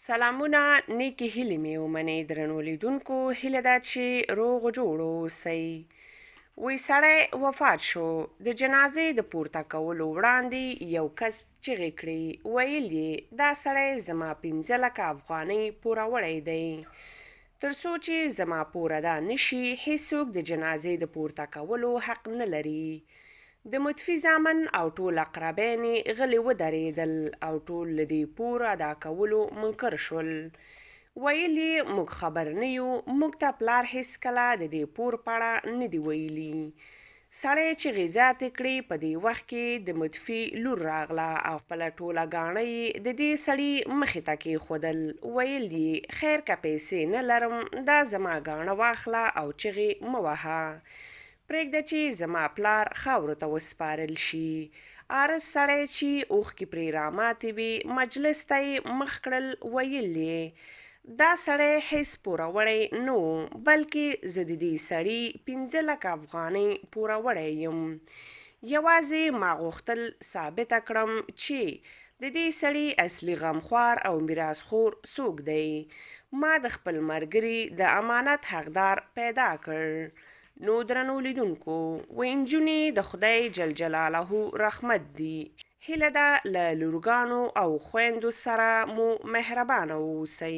سلامونه نیکې هیلې مې ومنئ درنو لیدونکو، هیله ده چې روغ جوړ اوسئ. وی سړی وفات شو، د جنازې د پورته کولو وړاندې یو کس چیغې کړې، ویل یې دا سړی زما 5 لکه افغانۍ پوروړی دی، تر څو چې زما پور ادا نشي هیڅوک د جنازې د پورته کولو حق نه لري. د مطفي زامن او ټول اقربین یې غلي ودرېدل او ټول له دې پور ادا کولو منکر شول. ویل یې موږ خبر نه یو، موږ ته پلار هېڅکله د دې پور په اړه نه دي ویلي. سړی چیغې زیاتې کړې، په دې وخت کې د مطفي لور راغله او خپله ټوله ګاڼه یې د دې سړي مخې ته کېښودل، ویل یې خیر که پیسې نه لرم، دا زما ګاڼه واخله او چیغې مه وهه. پرېږده چې زما پلار خاورو ته وسپارل شي. عارض سړی چې اوښکې پرې راماتې وې، مجلس ته یې مخ کړل، ویل یې، دا سړی هېڅ پوروړی نه و، بلکې زه د دې سړي 5 لکه افغانۍ پوروړی یم. یوازې ما غوښتل ثابته کړم چې د دې سړي اصلي غمخوار او میراث خور څوک دی. ما د خپل ملګري د امانت حقدار پیدا کړ. نو درنو لیدونکو، وایي نجونې د خدای جل جلاله رحمت دي. هیله ده له لورګانو او خویندو سره مو مهربانه واوسئ.